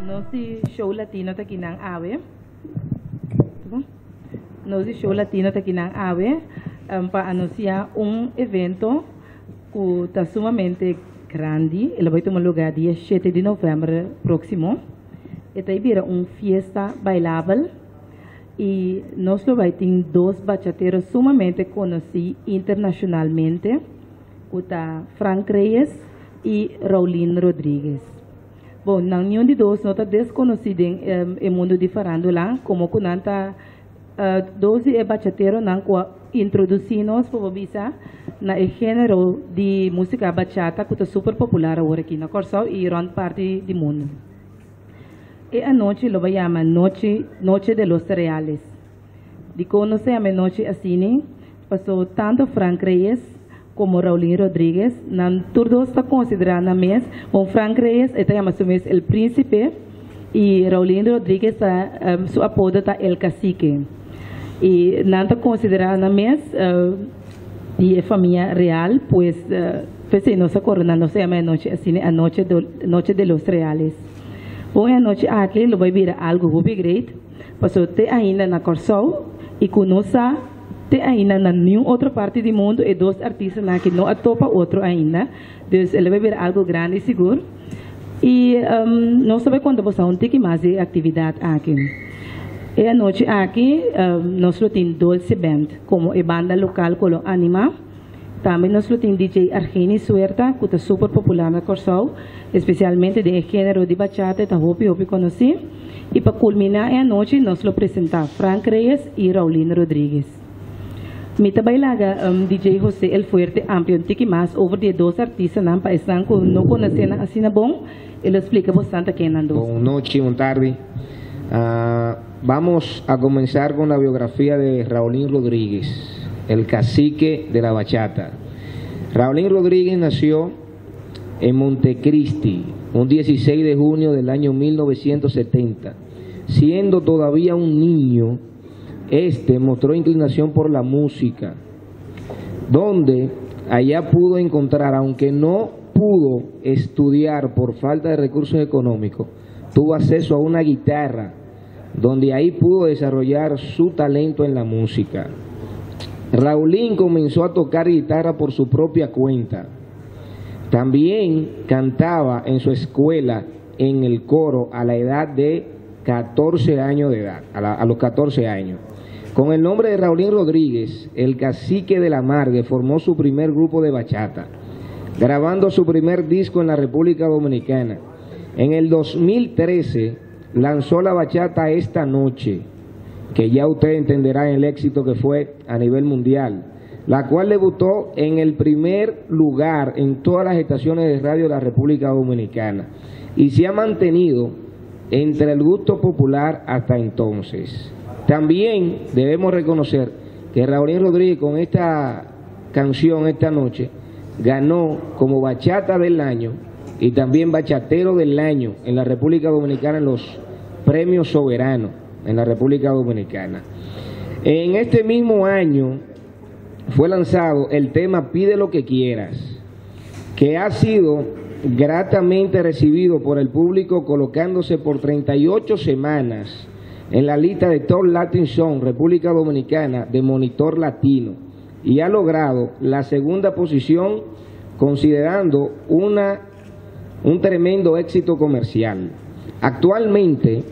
Nos di Show Latino ta kinan awe. Nos di Show Latino ta kinan awe pa anuncia un evento cu ta sumamente grandi. E lo bay tuma lugar dia shete di november proximo. E ta bira un fiesta bailabel y nos lo bay tin dos bachatero sumamente conoci internacionalmente cu ta Frank Reyes y Raulin Rodriguez. Bon, nan niun di dos no ta desconoci den e mundo di farandula, como cu nan ta dos di e bachateronan cu a introduci nos, por bisa, na e genero di musica bachata cu ta super popular awor aki na Corsou y rond parti di mundo. E anochi lo bay yama Nochi Noche de los Reales. Dikon nos ta yama e nochi asini? Paso tanto Frank Reyes komo Raulin Rodriguez, nan tur dos ta konsiderá nan mes, bon Frank Reyes e ta yama su mes El Príncipe i Raulin Rodriguez ta su apodo ta El Cacique. I nan ta konsiderá nan mes di e famia real, pues p'esei nos a koroná, nos ta yama e anochi asini Anoche Noche de los Reales. Bon e anochi aki lo bai bira algu hopi great. Pasobra te ainda na Kòrsou i ku no sa te ainda na niun otro parti di mundu e dos artistanan aki no a topa otro ainda. Dus el a bai bira algu grandi sigur. I nos ta bai konta boso un tiki mas di e aktividat aki. E anochi aki nos lo tin Dolce Band komo e banda lokal ku lo animá. Tambe nos lo tin DJ Argeni Suerta ku ta super popular na Kòrsou, espesialmente den e género di bachata e ta hopi hopi konosí. I pa kulminá e anochi nos lo presentá Frank Reyes i Raulino Rodriguez. Mi ta bai laga DJ José El Fuerte amplia un tiki mas over di e dos artistanan pa esnan ku no konosé nan asina bon, e lo splika bosnan ta ken nan dos. Bon nochi, bon tardi. Vamos a comenzar con la biografía de Raulín Rodríguez, el cacique de la bachata. Raulín Rodríguez nació en Montecristi un 16 de junio del año 1970. Siendo todavía un niño, este mostró inclinación por la música, donde allá pudo encontrar, aunque no pudo estudiar por falta de recursos económicos, tuvo acceso a una guitarra, donde ahí pudo desarrollar su talento en la música. Raulín comenzó a tocar guitarra por su propia cuenta. También cantaba en su escuela en el coro a la edad de 14 años de edad, a los 14 años. Con el nombre de Raulín Rodríguez, el cacique de la Margue formó su primer grupo de bachata, grabando su primer disco en la República Dominicana. En el 2013 lanzó la bachata Esta Noche, que ya usted entenderá el éxito que fue a nivel mundial, la cual debutó en el primer lugar en todas las estaciones de radio de la República Dominicana y se ha mantenido entre el gusto popular hasta entonces. También debemos reconocer que Raulín Rodríguez con esta canción Esta Noche ganó como bachata del año y también bachatero del año en la República Dominicana en los premios soberanos en la República Dominicana. En este mismo año fue lanzado el tema Pide lo que quieras, que ha sido gratamente recibido por el público, colocándose por 38 semanas en la lista de Top Latin Song República Dominicana de Monitor Latino y ha logrado la segunda posición, considerando un tremendo éxito comercial. Actualmente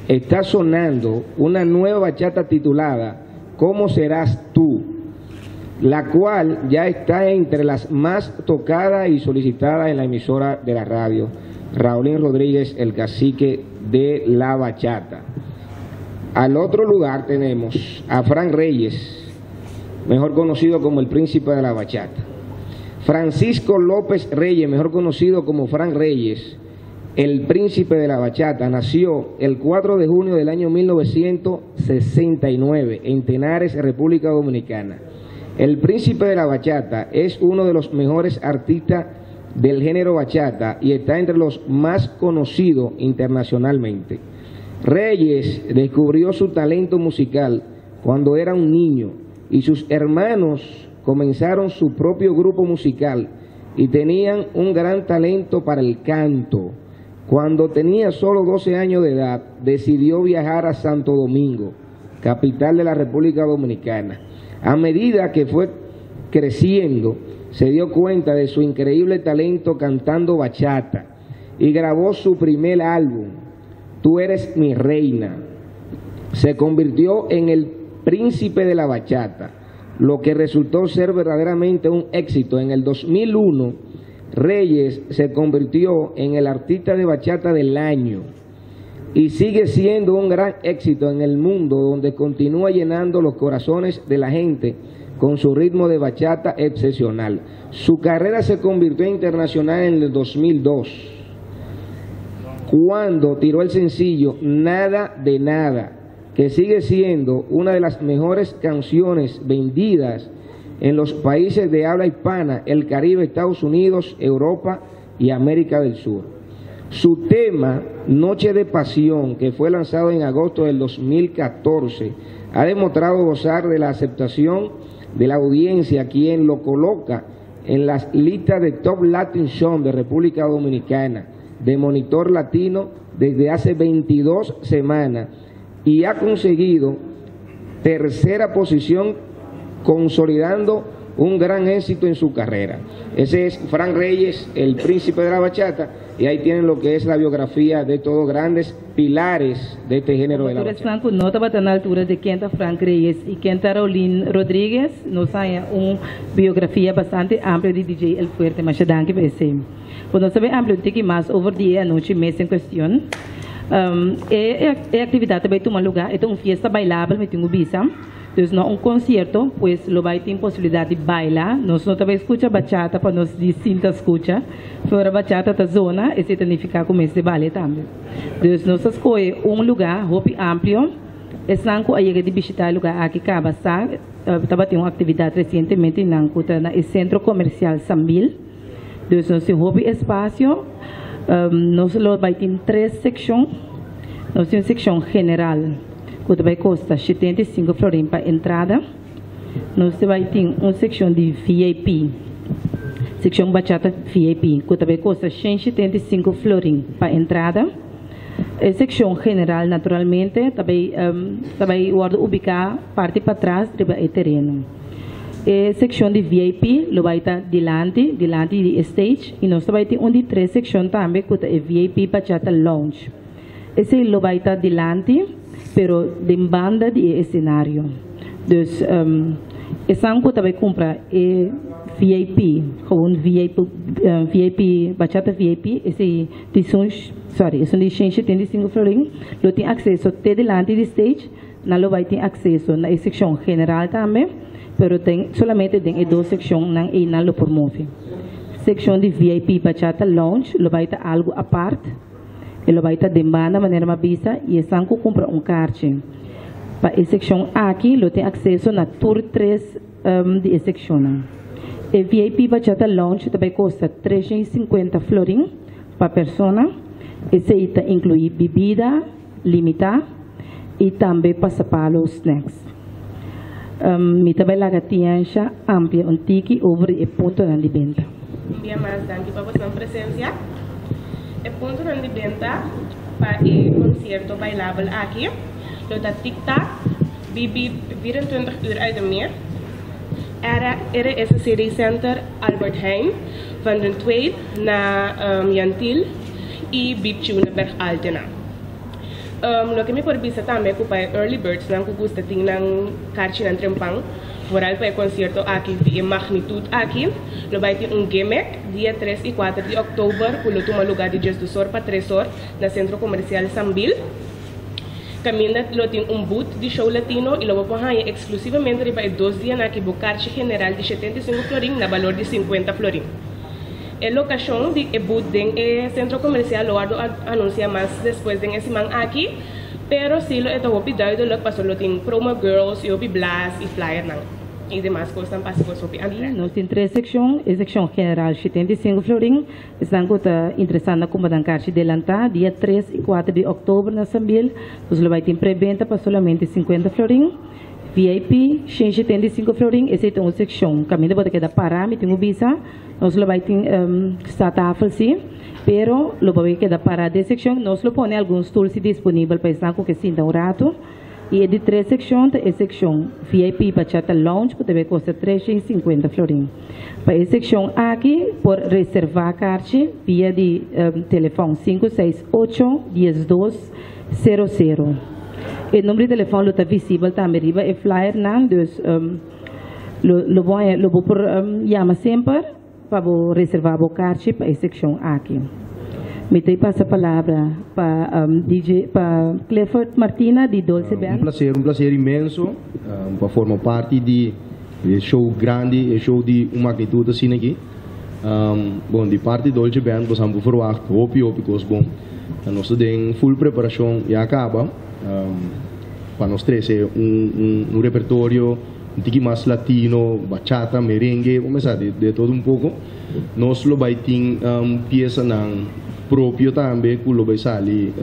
está sonando una nueva bachata titulada ¿Cómo serás tú?, la cual ya está entre las más tocadas y solicitadas en la emisora de la radio. Raulín Rodríguez, el cacique de la bachata. Al otro lugar tenemos a Frank Reyes, mejor conocido como el príncipe de la bachata. Francisco López Reyes, mejor conocido como Frank Reyes, el príncipe de la bachata, nació el 4 de junio del año 1969 en Tenares, República Dominicana. El príncipe de la bachata es uno de los mejores artistas del género bachata y está entre los más conocidos internacionalmente. Reyes descubrió su talento musical cuando era un niño y sus hermanos comenzaron su propio grupo musical y tenían un gran talento para el canto. Cuando tenía solo 12 años de edad, decidió viajar a Santo Domingo, capital de la República Dominicana. A medida que fue creciendo, se dio cuenta de su increíble talento cantando bachata y grabó su primer álbum, Tú eres mi reina. Se convirtió en el príncipe de la bachata, lo que resultó ser verdaderamente un éxito. En el 2001, Reyes se convirtió en el artista de bachata del año y sigue siendo un gran éxito en el mundo, donde continúa llenando los corazones de la gente con su ritmo de bachata excepcional. Su carrera se convirtió en internacional en el 2002, cuando tiró el sencillo Nada de Nada, que sigue siendo una de las mejores canciones vendidas en los países de habla hispana, el Caribe, Estados Unidos, Europa y América del Sur. Su tema, Noche de Pasión, que fue lanzado en agosto del 2014, ha demostrado gozar de la aceptación de la audiencia, quien lo coloca en las listas de Top Latin Song de República Dominicana, de Monitor Latino, desde hace 22 semanas, y ha conseguido tercera posición, consolidando un gran éxito en su carrera. Ese es Frank Reyes, el príncipe de la bachata, y ahí tienen lo que es la biografía de todos grandes pilares de este género de la bachata. Franco no ta na altura di ken ta Frank Reyes i ken ta Raulín Rodríguez, nos tin un biografia bastante amplio di DJ El Fuerte, mas danki pa esei. Bueno, nos ta bai amplia un tiki mas over di e anochi mes en kuestion. E aktividat ta bai tuma lugá, e un fiesta bailabel, mi tin ku bisa. Dus no un konsierto, pues lo bai tin posibilidat di baila. Nos no ta bai skucha bachata pa nos di sinta skucha. Ora bachata ta zona, esei ta nifiká ku mester baila tambe. Dus nos a skohe un lugá, hopi amplio. Esnan ku a yega di bishitá e lugá aki kaba sa, tabatin un aktividat resientemente na sentro komersial Sambil. Dus nos tin hopi espasio. Nos lo bai tin tres sekshon. Nos tin sekshon general, ku ta bai kosta 75 florin pa entrada. Nos bai tin un sekshon di VIP, sekshon bachata VIP, ku ta bai kosta 175 florin pa entrada. E sekshon general, naturalmente, tambe ta bai wordu ubiká parti patras di e tereno. E sekshon di VIP lo bai ta dilanti, dilanti di stage, i nos tambe tin un di tres sekshon tambe, ku ta e VIP Bachata Lounge. Esei lo bai ta dilanti, pero di banda di esenario. Dus esnan ku tambe kumpra e VIP, gewoon VIP, VIP, bachata VIP, esei di son, sorry, esun di 175 florin, lo tin akseso te dilanti di stage, nan lo bai tin akseso na sekshon general tambe, pero tin solamente den e dos sekshonnan ei nan lo por move. Sekshon di VIP Bachata Lounge, lo bai ta algu apart, e lo bai ta den banda, manera m'a bisa, i esnan ku kumpra un karchi. Pa e sekshon aki, lo tin akseso na tur tres di e sekshon. E VIP Bachata Lounge tambe ta kosta 350 florin pa persona. Esei ta inkluí bebida limitá i tambe pasapalo, snacks. Mi tambe laga Tiensha amplia un tiki over e puntonan di benta. Bia mas danki pa boso presensia. E puntonan di benta pa e konsierto bailabel aki. Lo ta Tic Tac, BB 24 uur uit de meer. RS City Center, Albert Heijn, Van den Tweed na Jantil i Big Chew na Berg Altena. Loke mi por bisa tambe ku pa early birds nan ku gusta tin nan karchi nan trempan, vooral pa e konsierto aki di e magnitude aki, lo bai tin un gimmick dia 3 i 4 di òktober ku lo tuma lugá di 12 or pa 3 or na Sentro Komersial Sambil. Kaminda lo tin un booth di Show Latino i lo bo por haña eksklusivamente riba e 2 dianan aki bo karchi general di 75 florin na balor di 50 florin. E lokashon di e booth den e sentro komersial lo wordu anunsiá mas despues den e siman aki, pero si lo e ta hopi duidelijk paso lo tin promo girls i hopi blaas i flyer nan. I demas kosnan pa hasi kos hopi atrèk. Nos tin tres sekshon, e sekshon general 75 florin, esnan ku ta interesá na kumpra nan karchi delantá, dia 3 i 4 di òktober na Sambil, nos lo bai tin prebenta pa solamente 50 florin. VIP, 175 florin, esei ta un sekshon kaminda bo ta keda pará, mi tin ku bisa, nos lo bai tin statafel sí, pero lo bo bai keda pará den sekshon, nos lo pone algun stul sí disponibel pa esnan ku ke sinta un ratu. I e di tres sekshon ta e sekshon VIP Bachata Lounge ku ta bai kosta 350 florin. Pa e sekshon aki por reservá karchi via di telefòn 568 12 00. E number di telefòn lo ta visibel tambe riba e flyernan, dus lo lo bo lo bo por yama semper pa bo reservá bo karchi pa e sekshon aki. Mi ta pasa palabra pa DJ pa Clifford Martina di Dolce Un Band. Plaser, un plaser inmenso pa forma parti di e show grandi, e show di un magnitud asina aki. Bon, di parti Dolce Band, bo por verwacht hopi hopi kos bon. Nos ta den full preparashon ya kaba pa nos trese un repertorio un tiki mas latino, bachata, merengue, kuminsá di todo un poko. Nos lo bai tin piesanan propio tambe ku lo bai sali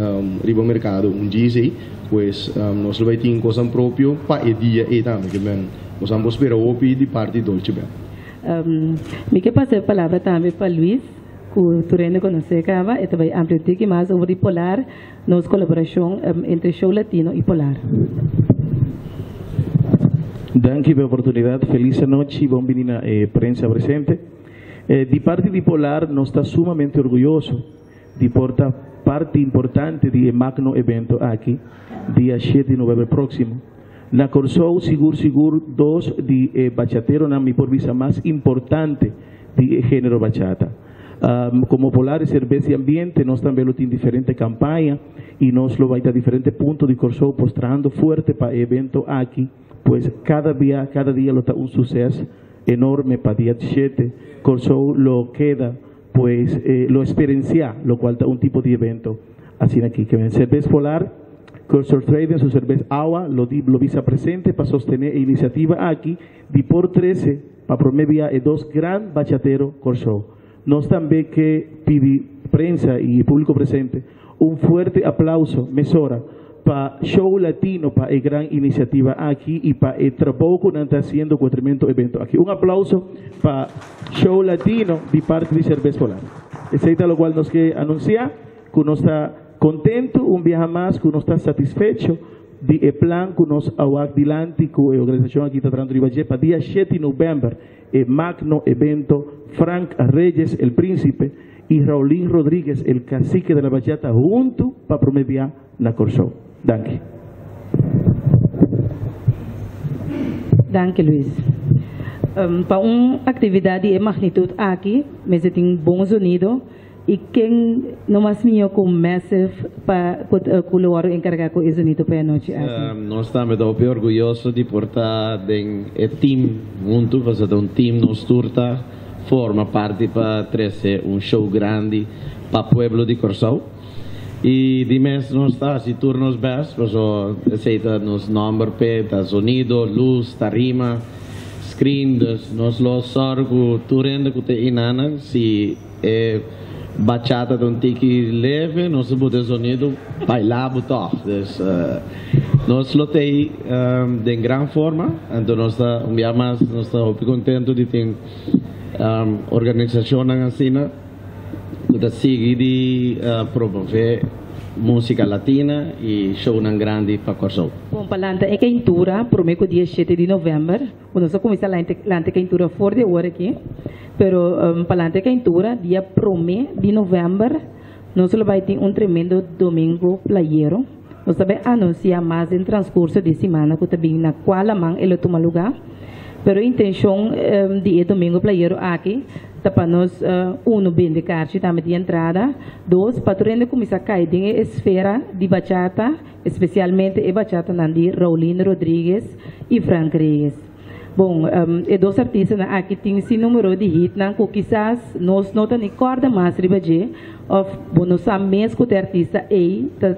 riba merkado un GC, pues nos lo bai tin kosnan propio pa e dia ei tambe, ke men nos por spera hopi di parti Dolce Band. Mi ke pasa e palabra tambe pa Luis, ku tur hende konosé kaba, e ta bai amplia un tiki mas over di Polar, nos kolaborashon entre Show Latino i Polar. Danki pa e oportunidat. Felis anochi, bon bini na e prensa presente. Di parti di Polar nos ta sumamente orguyoso di por ta parti importante di e magno evento aki dia 7 di novèmber próksimo. Na Kòrsou sigur sigur dos di e bachateronan mi por bisa mas importante di e género bachata. Komo Polar e Serbes i Ambiente nos tambe lo tin diferente kampaña i nos lo bai ta diferente punto di Kòrsou postrando fuerte pa e evento aki, pues kada bia kada dia lo ta un suses enorme pa dia 7 Kòrsou lo keda pues lo eksperensiá lokual ta un tipo di evento asina aki. Ke men Serbes Polar, Cursor Trading su serbes awa lo di lo bisa presente pa sostené e inisiativa aki di por trese pa promé bia e dos gran bachatero Kòrsou. Nos tambe ke pidi prensa i públiko presente un fuerte aplauso mesora pa Show Latino pa e gran inisiativa aki i pa e trabou ku nan ta hasiendo ku e tremendo evento aki. Un aplauso pa Show Latino di parti di Serbes Polar. Esei ta lokual nos ke anunsiá, ku nos ta kontentu un biaha mas, ku nos ta satisfecho di e plan ku nos a wak dilanti ku e organisashon aki ta trahando riba dje pa dia 7 di novèmber e magno evento Frank Reyes el Príncipe i Raulín Rodríguez el Cacique de la Bachata huntu pa promé bia na Kòrsou. Danki. Danki Luis. Pa un aktividat di e magnitut aki mester tin bon zonido i ken no mas mihó ku Massive pa ku lo wòrdu enkargá ku e zonido pa e anochi aki. Nos tambe ta hopi orguyoso di por ta den e team huntu, pasobra ta un team nos tur ta forma parti pa trese un show grandi pa pueblo di Kòrsou. I di mes nos ta hasi tur nos best, paso esei ta nos nòmber p'e, ta zonido, lus, tarima, screen, dus nos lo sòru ku tur hende ku ta einanan, si e bachata ta un tiki leve, nos ta buta e zonido baila bo tòg. Dus nos lo t'ei den gran forma, anto nos ta un bia mas nos ta hopi kontentu di tin organisashonnan asina ku ta sigui di promové músika latina i shownan grandi pa Kòrsou. Bon, pa lanta e keintura promé ku dia 7 di novèmber, ku nos a kuminsá lanta e keintura for di awor aki, pero pa lanta e keintura dia promé di novèmber nos lo bai tin un tremendo domingo playero. Nos ta bai anunsiá mas den transkurso di simana ku ta bin na kua laman e lo tuma lugá. Pero e intenshon di e domingo playero aki ta pa nos, uno, bende karchi tambe di entrada, dos, pa tur hende kuminsá kai den e esfera di bachata, espesialmente e bachatanan di Raulino Rodriguez i Frank Reyes. Bon, e dos artistanan aki tin sin numero di hitnan ku kisas nos no ta ni kòrda mas riba dje òf bo no sa mes ku ta e artista ei ta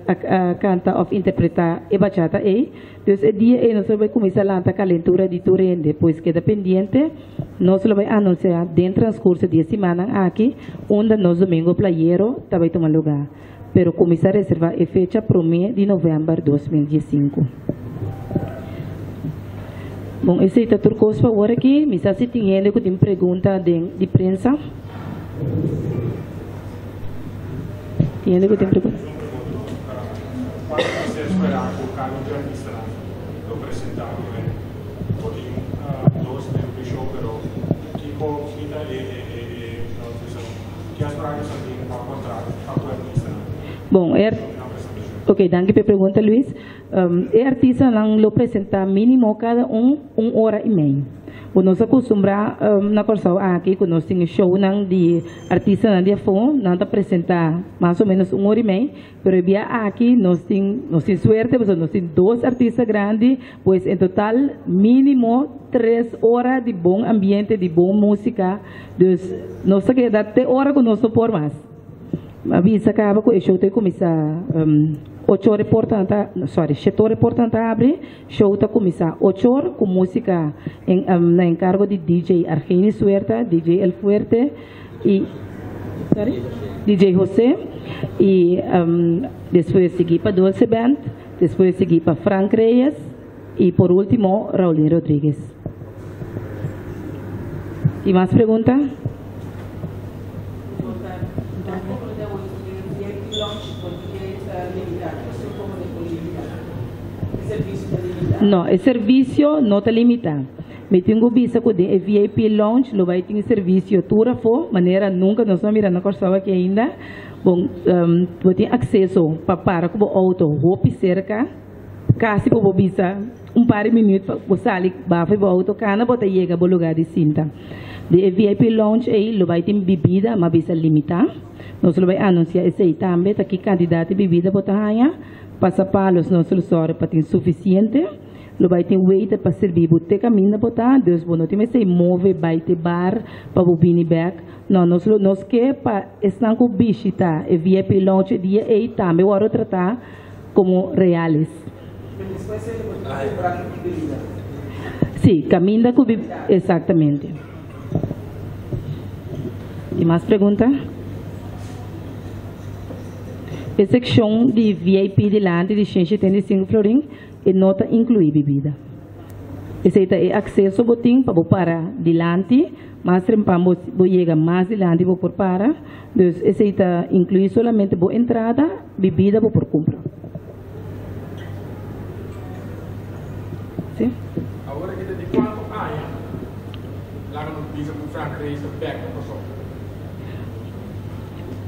a kanta òf interpretá e bachata ei. Dus e dia ei nos lo bai kuminsá lanta kalentura di tur hende. Pues keda pendiente, nos lo bai anunsiá den transkurso di e simannan aki unda nos Domingo Playero ta bai tuma lugá. Pero kuminsá reservá e fecha promé di novèmber 2015. Bon, esei ta tur kos pa awor aki. Mi sa si tin hende ku tin pregunta den di prensa. Tin hende ku tin pregunta? Cuanto mester spera cu cada un di artistanan lo presenta primer? Bo tin dos den un show pero kico kita e e e ki afspraak boso tin pa contrato pa cu e artistanan? Bon, e Ok, danki pa e pregunta Luis. E artistanan lo presenta minimo cada un un ora y mei. Bo nos a kustumbrá na Kòrsou aki ku nos tin e shownan di artistanan di afó, nan ta presentá mas o ménos un ora i mei, pero e bia aki nos tin nos tin suerte pasobra nos tin dos artista grandi, pues en total mínimo tres ora di bon ambiente, di bon músika, dus nos ta keda te ora ku nos no por mas. A bisa kaba ku e show ta kuminsá ocho ora e portanan ta, sorry, shete ora e portanan ta abri. Show ta kuminsá ocho or ku músika en na enkargo di DJ Argenis Huerta, DJ El Fuerte i sorry DJ Jose i despues sigui pa Dulce Band, despues sigui pa Frank Reyes i por último Raulin Rodriguez. Tin mas pregunta? No, e servisio no ta limitá. Mi tin ku bisa ku den e VIP lounge lo bai tin servisio tur afó, manera nunka nos no a mira na Kòrsou aki ainda. Bon, bo tin akseso pa para ku bo outo hopi serka, kasi ku bo bisa un par di minüt pa bo sali bafo di bo outo kana bo ta yega bo lugá di sinta. Den e VIP lounge ei lo bai tin bibida, m'a bisa limitá. Nos lo bai anunsiá esei tambe, ta ki kantidat di bibida bo ta haña. Pasapalos nos lo sòru pa tin sufisiente. Lo bai tin waiter pa sirbi bo te kaminda bo ta, dus bo no tin mester move bai te bar pa bo bini bèk. No, nos lo nos ke pa esnan ku bishita e VIP lounge e dia ei tambe wòrdu tratá komo reales. Sí, kaminda ku exactamente. Tin mas pregunta? E sekshon di VIP dilanti di 175 florin e no ta inkluí bibida. Esei ta e akseso bo tin pa bo para dilanti, mas trempan bo bo yega mas dilanti bo por para. Dus esei ta inkluí solamente bo entrada, bibida bo por kumpra. Sí. Awor aki ta di kuantu aña laga nos bisa ku Frank Reyes ta bek na Kòrsou?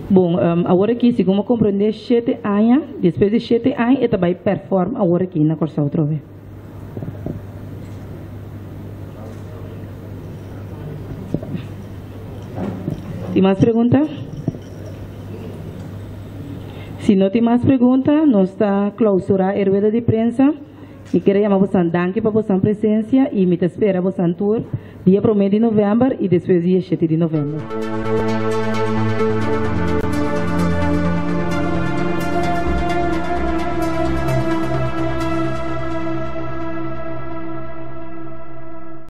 Bon, awor aki segun bo komprendé shete aña, despues di shete aña e ta bai pèrfòrm awor aki na Kòrsou atrobe. Tin mas pregunta? Si no tin mas pregunta, nos ta klausurá e rueda di prensa. Mi kere yama bosan danki pa bosan presensia i mi ta spera bosan tur dia promé di novèmber i despues dia shete di novèmber.